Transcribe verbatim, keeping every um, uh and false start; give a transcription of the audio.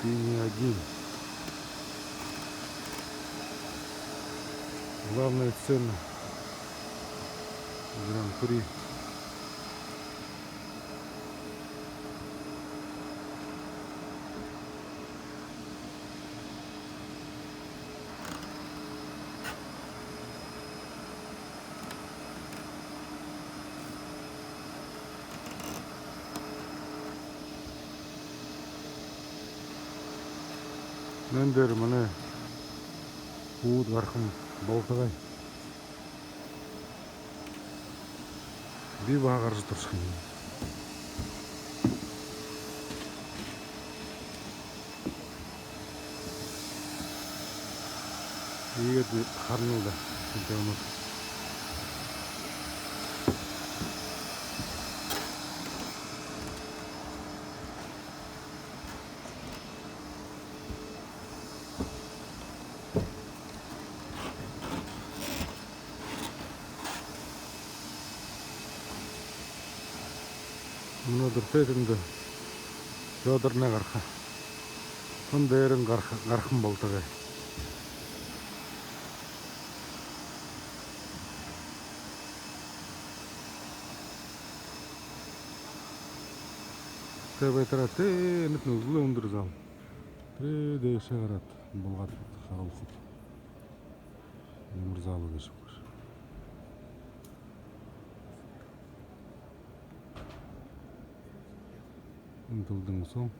Ты не один. Главная сцена. Гран-при. Энэн дээрэ манай хүбүүд гараха болтогой. Би баһа гаража туршаха юм. Иигээд харана лэ даа, чемпионууд. Мүнөөдэр тээ тэндэ Фёдорнай гараха. Тон дээрэнь гараха, гараха болтогой. Тээ байтараа тээ, энэ нүгөө үндэр зал. Тээ дээшээ гараад, булгаад харуулхаб. Ямар зал гээшэб. Энэ түлдэн соо.